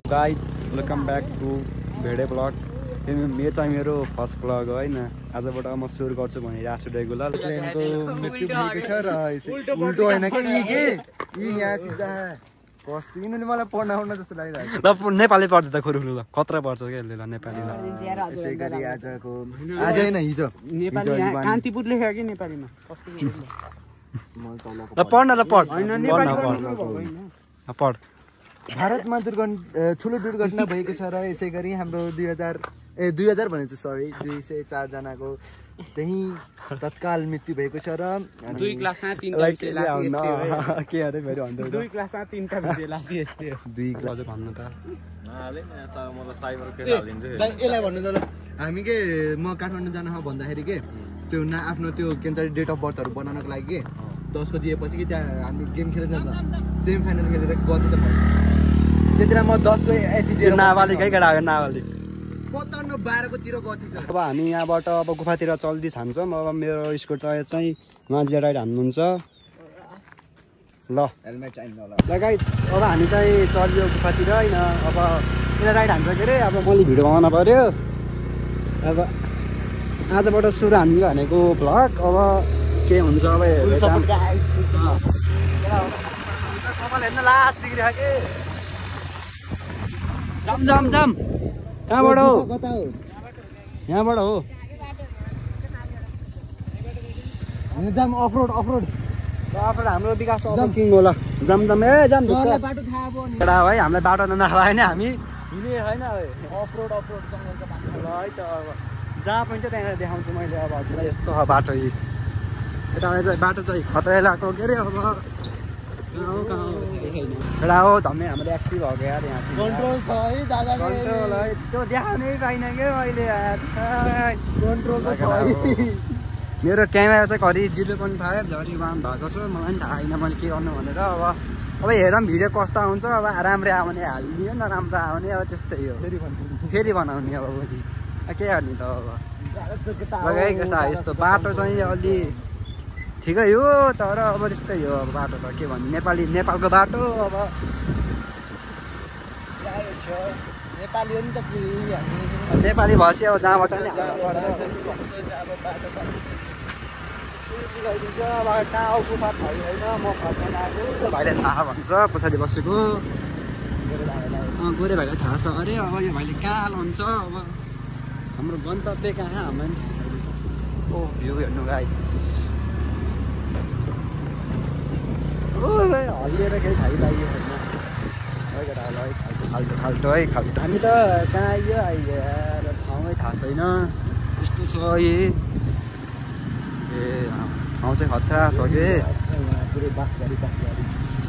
Guys welcome back to भेडे blog. यो चाहिँ मेरो फर्स्ट ब्लग हो होइन। आजबाट म सुरु गर्छु भनिरहेको छु रेगुलर। प्लेनको मृत्यु भएको छ र उल्टो होइन कि यहाँ सिधा कस्तो यिनीहरूले मलाई पढ्न जस्तो लागिरहेको छ। ल नेपाली पढ्दै त खुरुखुरु ल कत्रा पढ्छ क्या यसले ल नेपाली ल। यसै गरी आजको आज होइन हिजो नेपाली कान्तिपुर लेख्यो कि नेपालीमा ल पढ्न ल पढ पढ। भारतमा ठुलो दुर्घटना भएको छ र यसै गरी हाम्रो 2000 भनेको सरी 204 जनाको त्यही तत्काल मृत्यु भएको छ र 2 क्लासमा 3 टा विषय लासी यस्तै हो के अरे फेरि भन्दै 2 क्लासमा 3 टा विषय लासी यस्तै हो 2 क्लास भन्नु त नहाले म साइबर केस हालिदिन्छु यसलाई भन्नु त ल हामी के म काठमाडौँ जान भन्दाखेरि के त्यो आफ्नो त्यो के भन्छ डेट अफ बर्थहरू बनाउनको लागि के 10 को दिएपछि कि त्यहाँ हामी गेम खेल्न जान्छ सेमी फाइनल खेलेर गति त त्यतिखेर म 10 को एसी दिएर नाबालिकै केटा हो नाबालिक 55 12 को तिर गति छ। अब हामी यहाँबाट अब गुफातिर चल्दै छान्छौँ। अब मेरो स्कुटर चाहिँ मान्छे राइड हान्नुहुन्छ ल हेलमेट चाहिन्छ होला ल गाइस। अब हामी चाहिँ चल्यो गुफातिर होइन। अब किन राइड हान्छ के अरे अब मैले भिडियो बनाउनु पर्यो। अब आजबाट सुरु हान्नु भनेको भ्लग अब के हुन्छ अब हेर्नु लास्ट बिग्रियो के जाम जाम जाम कहाँबाट हो यहाँबाट हो जाम अफरोड हाम्रो विकास किङ होला जाम जाम ए जाम बाटो थाहा भयो नि केटा है हामीलाई बाटो नआए नि हामी हिँडे होइन अफरोड जङ्गलको बाटो ल है त अब जहाँ पनि चाहिँ त्यहाँनिर देखाउँछु मैले अब हजुरलाई यस्तो बाटो यता चाहिँ बाटो चाहिँ खतरा लगाएको के अरे अब एउटा हो धम्ने हाम्रो एक्सी भएको यार यहाँ कन्ट्रोल छ है दादा कन्ट्रोल है त्यो देखाउनै पाइनँ क्या मैले कन्ट्रोल छ मेरो क्यामेरा चाहिँ घरि 0.5 झरी 1 भएको छ। मलाई पनि थाहा छैन मैले के गर्नु भनेर। अब हेरौँ भिडियो कस्तो आउँछ। अब राम्रो आउने हालिदियो नराम्रो आउने अब त्यस्तै हो फेरि बनाउने अब भोलि के गर्ने त अब यस्तो बाटो चाहिँ अलि ठिकै हो तर अब त्यस्तै हो अब बाटो त के भन्ने नेपालको बाटो अब नेपाली हो नि त नेपाली भएपछि अब जहाँबाट नि अब कहाँ गुफा छैन म फर्केर आएको भाइले थाहा भन्छ पछाडि बसेको गोरे भाइलाई थाहा छ अरे। अब यो भाइले कहाँ लान्छ अब हाम्रो गन्तव्य कहाँ हाम्रो ओ भ्यू हेर्नु गाइस हल्लिएर केही खाइलाग्यो होइन खाल्टो है खाल्टो। हामी त कहाँ आइयो ठाउँै थाहा छैन यस्तो छ ए ठाउँ चाहिँ खतरा छ कि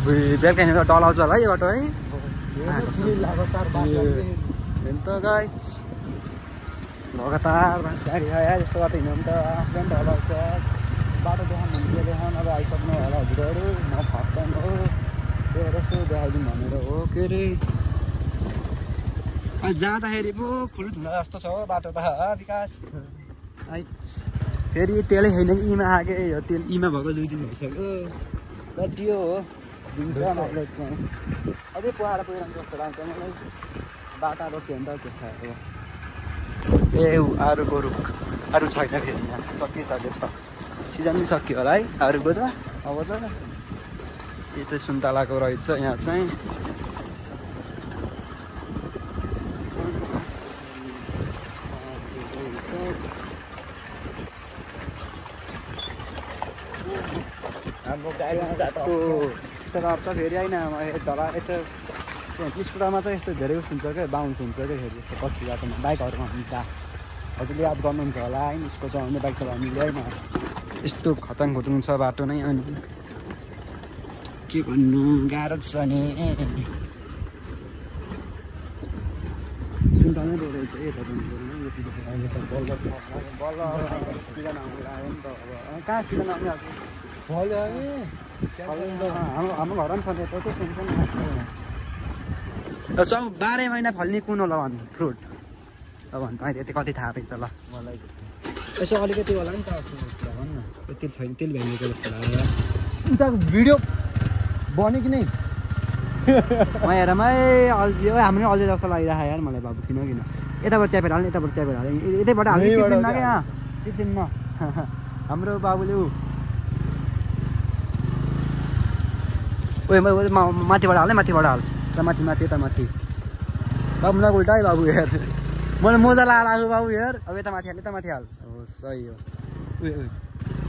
बेलुका हिँडेर डलाउँछ होला है यो बाटो है त गाइस लगातार बाँस गाडी आयो यस्तो बाटो हिँड्नु त आफै डलाउँछ बाटो देखाउनु भने के देखाउनु अब आइसक्नु होला हजुरहरू म फर्स्ट हो त्यो यसो देखाइदिउँ भनेर हो के अरे जाँदाखेरि पो फुल धुँदा जस्तो छ हो बाटो त विकास फेरि तेलै छैन कि इमा आएकै हो तेल इमा भएको 2 दिन भइसक्यो कति हो दिन्छ मतलब अझै पुहाएर पुगिरहन्छ जस्तो लाग्छ मलाई। बाटा रोक्यो भने त के थाहा हो ए अरूको रुख अरू छैन फेरि यहाँ सकिसकेको छ सिजन पनि सक्यो होला है अरूको त अब त यो चाहिँ सुन्तलाको रहेछ यहाँ चाहिँ हाम्रो गाडी स्टार्ट छ फेरि होइन धरा यस्तो स्कुटरमा चाहिँ यस्तो धेरै उस हुन्छ क्या बााउन्स हुन्छ क्या फेरि यस्तो पछि बाटोमा बाइकहरूमा हुन्छ हजुरले याद गर्नुहुन्छ होला होइन यसको चलाउने बाइक चलाउनुले होइन यस्तो खतङ खुतुङ छ बाटो नै अनि के भन्नु गाह्रो छ नि सुन्टाउनै रोड रहेछ यता कहाँ सिजन आउने हाम्रो घरमा पनि छ नि त्यो सब 12 महिना फल्ने कुन होला भन्नु फ्रुट अब भन्नु अहिले यति कति थाहा पाइन्छ ल मलाई यसो अलिकति होला नि त भन्न यति छैन तेल भ्याइएको जस्तो लाग्यो उता भिडियो बन्यो कि नै म हेरमै अल्झियो हाम्रो अल्झियो जस्तो लागिरहेको यार मलाई बाबु किन यताबाट च्यापेर हाल्ने यताबाट च्यापेर हाल्ने यतैबाट हाल्ने चिप्लिन्न क्या चिप्लिन्न हाम्रो बाबुले माथिबाट हाल्ने माथिबाट हाल यता माथि माथि यता माथि बाबु न उल्टा है बाबु हेर मैले मोजा लगाएको बाबु हेर अब यता माथि हाल यता माथि हाल हो सही हो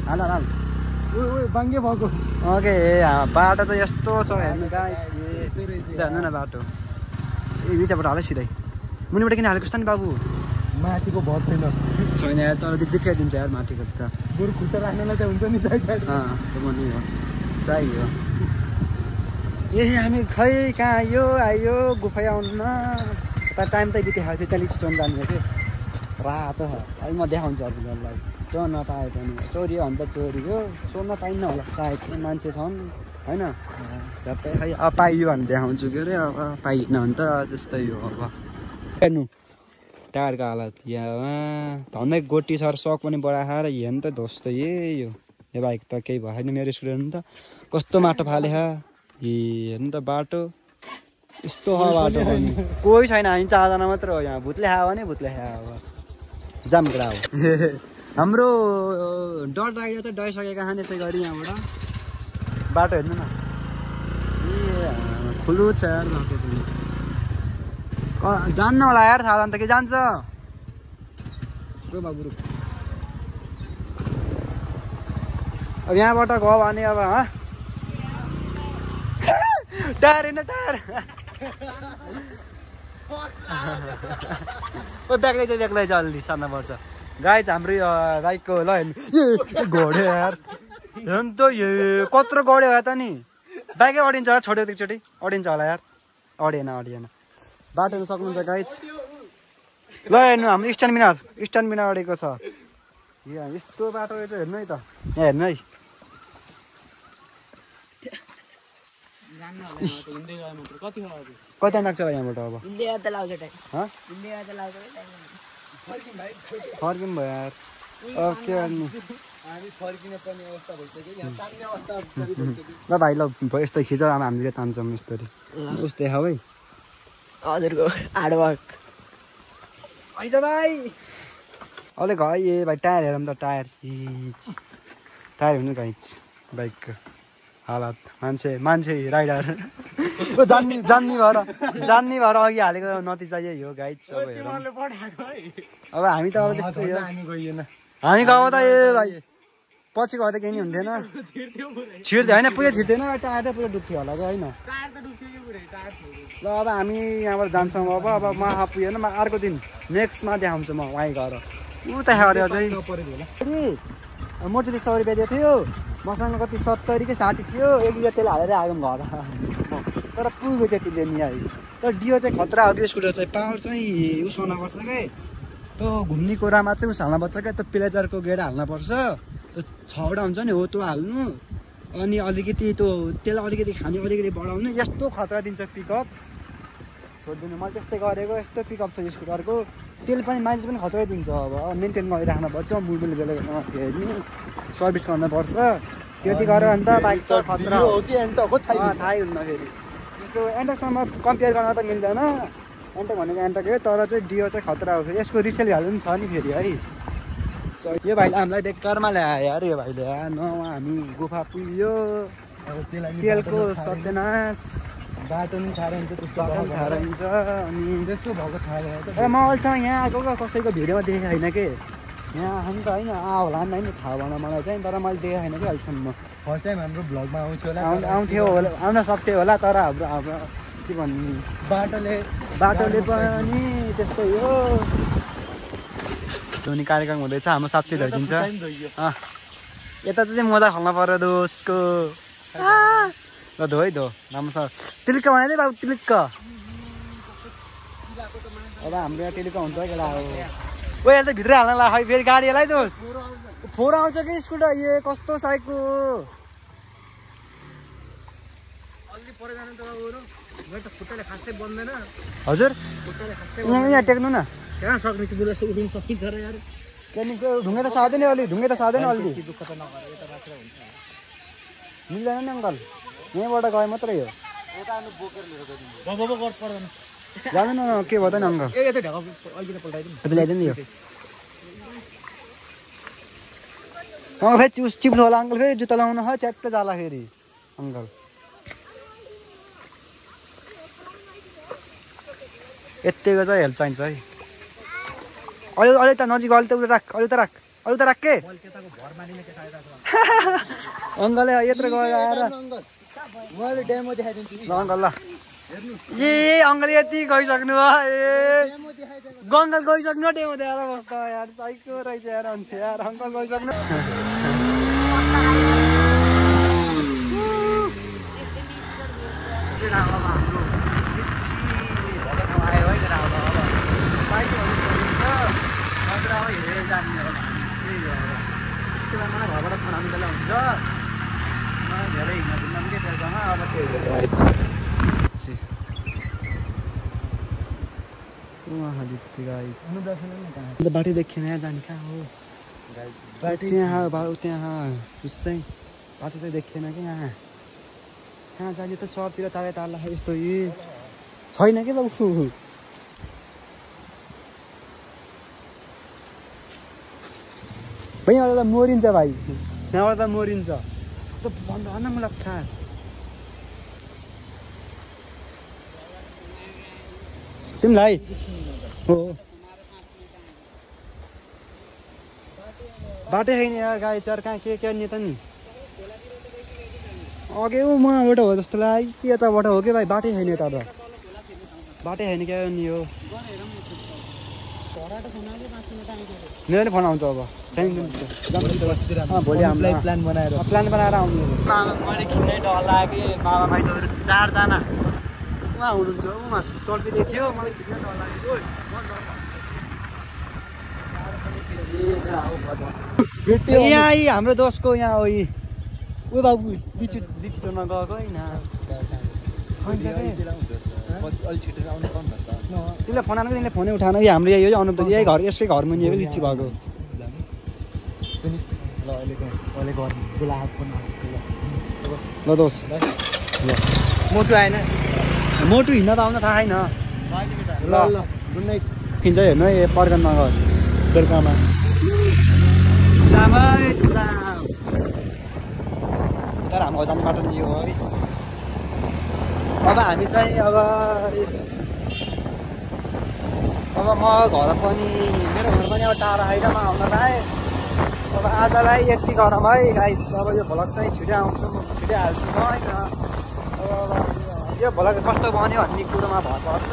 हाल हाल बाङ्गे भएको ओके बाटो त यस्तो छ हेर्नु हेर्नु न बाटो ए बिचबाट हाल सिधै मुनिबाट किन हालेको छ नि बाबु माथिको भर छैन यार तर बिचाइदिन्छ यार माथिको त बरु खुट्टा राख्नलाई त हुन्छ नि साइड साइड हो सही हो ए हामी खै कहाँ आयो गुफा आउनु न टाइम त बितिहाल्यो थियो त्यहाँ लिचुचोन जाने थियो रातो अहिले म देखाउँछु हजुरहरूलाई त्यो नपाए पनि चोरी हो अन्त चोरी हो सोध्न पाइन्न होला सायद मान्छे छन् होइन झट्टै खै अब पाइयो भने देखाउँछु के अरे अब पाइएन भने त त्यस्तै हो अब हेर्नु टाढको हालत यहाँ धन्दै गोटी सर सक पनि बढाएर हेर्नु त दोस्तो यो बाइक त केही भएन मेरो स्टुडेन्ट त कस्तो माटो फाले हेर्नु त बाटो यस्तो बाटो पनि कोही छैन हामी 4 जना मात्र हो यहाँ भुतले खायो भने भुतले खायो जामग्रा हो हाम्रो डर लागेर चाहिँ डराइसकेका छन् यसै गरी यहाँबाट बाटो हेर्नु न ए खुल्लो छ यार बाटो चाहिँ जान्न होला यार थाहा जान्छ कि जान्छ बाबु अब यहाँबाट गयो भने अब टायर होइन टायर बेग्लै चाहिँ अलि सानो पर्छ गाई चाहिँ हाम्रो गाईको ल हेर्नु घोड्यो यार हेर्नु त कत्रो गढ्यो होला त नि बाइकै अडिन्छ होला छोड्यो एकचोटि अडिन्छ होला यार अडिएन बाटो सक्नुहुन्छ गाई ल हेर्नु हाम्रो स्ट्यान्ड बिना अडेको छ यस्तो बाटो हेर्नु है त यहाँ हेर्नु है कति लाग्छ यहाँबाट अब फर्किनु भयो यार अब के गर्नु ल भाइ ल यस्तो खिच हामीले तान्छौँ यस्तरी उस्तै खाऊ है हजुरको हार्डवर्क होइन भाइ अलिक है ए भाइ टायर हेरौँ त टायर हुनु गाइज बाइकको हालत मान्छे राइडर जान्ने भएर अघि हालेको नतिजा यही हो गाइज अब हेरौँ अब हामी त अब त्यस्तो हामी गयो त ए भाइ पछि गयो त केही नि हुन्थेन छिर्दै होइन पुरै छिर्दैन टायर त पुरै डुब्थ्यो होला क्या होइन ल अब हामी यहाँबाट जान्छौँ अब म पुगेन म अर्को दिन नेक्स्टमा देखाउँछु म वहीँ गएर उता हेऱ्यो अझै मोटीले 100 रुपियाँ दिएको थियो मसँग कति 70 कि 60 थियो 1 लिटर तेल हालेर आयौँ घर तर पुगेको त्यतिले नि आयो तर डियो चाहिँ खतरा हो कि स्कुटर चाहिँ पावर चाहिँ उस हुनुपर्छ क्या त्यो घुम्ने कुरामा चाहिँ उस हाल्नुपर्छ क्या त्यो प्लेजरको गेडा हाल्नुपर्छ त्यो 6वटा हुन्छ नि हो त्यो हाल्नु अनि अलिकति त्यो तेल अलिकति खाने अलिकति बढाउनु यस्तो खतरा दिन्छ पिकअप छोडिदिनु मैले त्यस्तै गरेको यस्तो पिकअप छ स्कुटरको तेल पनि माइलेज पनि खतरै दिन्छ अब मेन्टेन गरिराख्नुपर्छ मुडुल बेला हेर्ने सर्भिस गर्नुपर्छ त्यति गरेर अन्त बाइक त खतरा हो कि थाहै हुन्न फेरि त्यस्तो एन्टकसँग कम्पेयर गर्न त मिल्दैन एन्टक भनेको एन्टक हो तर चाहिँ डियो चाहिँ खतरा हो फेरि यसको रिसेल भ्यालु पनि छ नि फेरि है यो भाइले हामीलाई बेकारमा ल्यायो यार यो भाइले न हामी गुफा पुग्यो तेलको सत्यनाश बाटो पनि खाएर हुन्छ त्यस्तो खाएर हुन्छ अनि त्यस्तो भएको थाहा म अहिलेसम्म यहाँ आएको कसैको भिडियोमा देखेको छैन कि यहाँ आउनु त होइन होला नि होइन थाहा भएन मलाई चाहिँ तर मैले देखेको छैन कि अहिलेसम्म फर्स्ट टाइम हाम्रो भ्लगमा आउँथ्यो होला आउँथ्यो होला आउन सक्थ्यो होला तर हाम्रो के भन्नु बाटोले पनि त्यस्तै हो धोनी कार्यक्रम हुँदैछ हाम्रो साथी धोइदिन्छ यता चाहिँ मोजा खोल्न पर्यो दोषको ल धो है धो राम्रोसँग तिलिक्क बनाइदिए बाबु तिलिक्क अब हाम्रो यहाँ तिलिक्क हुन्छ केटा हो ओ यहाँ त भित्र हाल्न ला खै फेरि गाडीलाई दोष फोहोर आउँछ कि स्कुटर यो कस्तो साइकको हजुर यहाँ टेक्नु न कहाँ सक्ने त्यो बुढा उठ्नु सकिन्छ र यार त्यहाँदेखिको ढुङ्गे त साँदैन अलि मिल्दैन नि अङ्कल यहीँबाट गए मात्रै हो यता आउनु बोकेर लिएर गइदिनु जाँदैन के भन्दैन अङ्कल यता ढाका अलिकति पल्टाइदिनु यता ल्याइदिनु नि यो अङ्कल फेरि चिप्लो होला अङ्कल फेरि जुत्ता लाउनु हो च्यात्त जाला फेरि अङ्कल यत्तिको चाहिँ हेल्प चाहिन्छ है अहिले अहिले त नजिक अहिले त उयो राख अहिले त राख के अङ्कलले यत्रो गएर आएर मैले डेमो देखाइदिन्छु ल अङ्कल ल ए अङ्कल यति गइसक्नु भयो ए अङ्कल गइसक्नु डेमो दिएर बस्दा यार साइको रहेछ यार अन्छ यार अङ्कल गइसक्नु मलाई घरबाट फोन आउनु बेला हुन्छ धेरै हिँड्न के त्यसँग अब त्यो बाटो देखेन यहाँ जाने कहाँ हो त्यहाँ उसै बाटो चाहिँ देखेन कि यहाँ कहाँ जाने त सबतिर तारै तार्ला यस्तो छैन कि बाबु यहाँबाट त मोरिन्छ भाइ यहाँबाट त मोरिन्छ त बन्द भन मलाई खास तिमीलाई हो बाटै छैन यार गाडी चार कहाँ के नि त नि अघि उहाँबाट हो जस्तो लाग्यो कि यताबाट हो कि भाइ बाटै छैन यता त बाटै छैन क्या नि हो मेरो पनि फोन आउँछ अब भोलि हामीलाई प्लान बनाएर आउनु मैले खिच्नै डर लाग्यो बाबा भाइहरू 4 जना उहाँ हुनुहुन्छ उहाँ तर्फिँदै थियो मलाई खिच्नै डर लाग्यो यहाँ हाम्रो दोस्तको यहाँ हो ऊ बाबु लिची चोर्न गएको होइन तिमीलाई फोन आएको तिमीले फोनै उठाएन कि हाम्रो यही अनुप यही घर यसकै घर मुनि लिची भएको ल दोस् मोटु आएन मोटु हिँड्न त आउन थाहा छैन ल ल खिन्छ हेर्नु है पर्गन नगर बेलुकामा तर हाम्रो जाने बाटो नि यो हो है अब हामी चाहिँ अब म घर पनि मेरो घर पनि अब टाढा होइन म आउन पाएँ अब आजलाई यति गरम है गाई अब यो भ्लग चाहिँ छिटो आउँछु छिटो हाल्छु म होइन अब यो भ्लग कस्तो बन्यो भन्ने कुरोमा भर पर्छ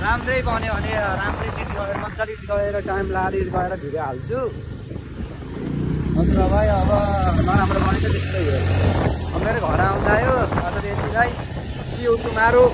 राम्रै बन्यो भने राम्रै एडिट गरेर मजाले एडिट गरेर टाइम लाएर एडिट गरेर भिडियो हाल्छु अन्त भाइ अब नराम्रो बनेको त्यस्तै हो अब मेरो घर आउँदा आयो आज यतिलाई सिउ टुमारो